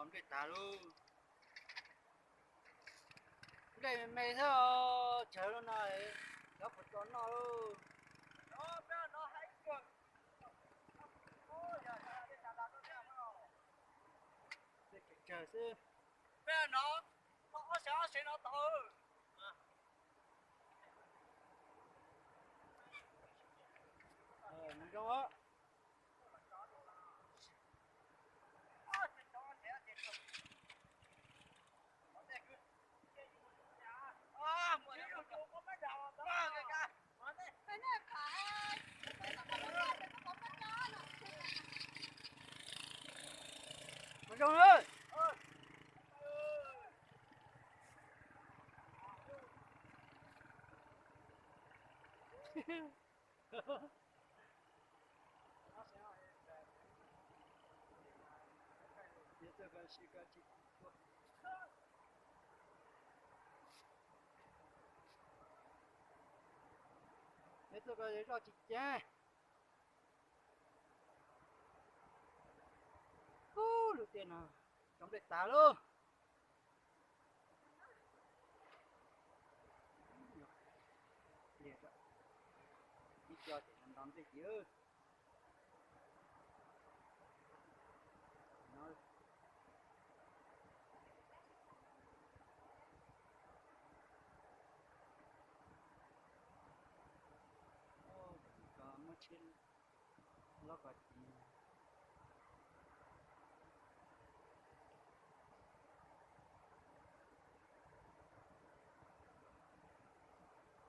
Nplej tag lauj. Nplej me me xwb, tsawg lub no, cov puas tso noj lauj. Nplej tsawg tsawg xwb. Peb no, ob sab ob sab no tau. Mus zoo. Mus zoo. Neb tuaj ko zoj tsis ceeb. Ub, lub tiaj no cov nplej tag lauj. Ib co ces nto nplej tiag. Muab tsheb lob ko ci.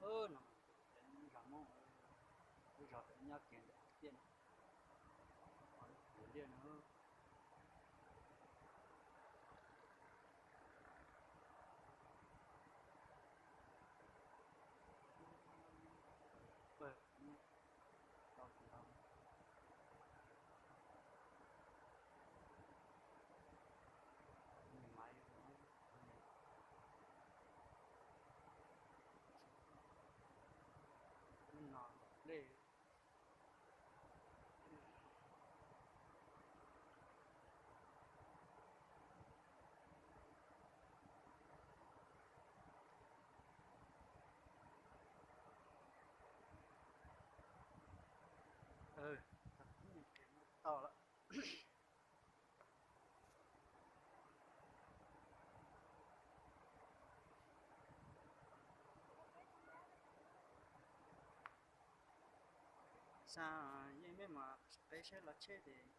No, zos Hmoob, lub zos nyob kiag ntawm tiaj no, liaj no. No tom plej. Tau lawm. Xav yeej mej mas peb saib los tsheb ces